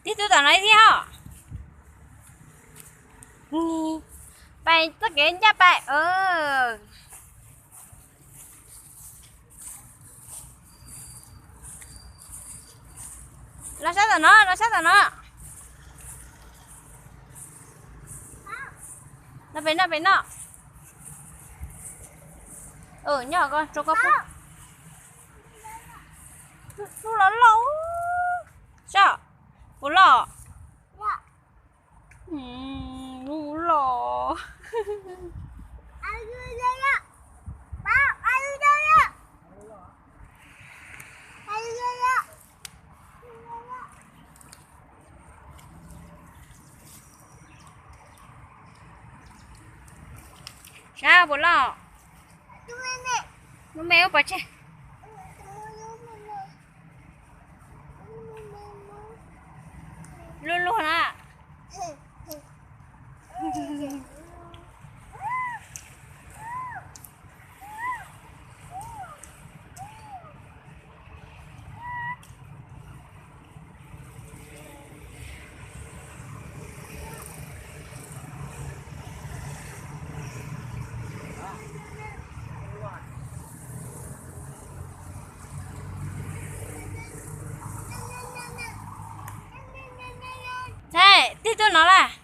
Tib tug tom no thiab os. Pais txoj kev ncaj pais. Los sab tom no, los sab tom no. No pem no, pem no. Nyob ko, rau koj pub. Lub los loj. Sab, puas loj? Lub loj. Sab puas loj? Lub me ub pov tseg. Luag luag na. Thaij, tib tug no lawm.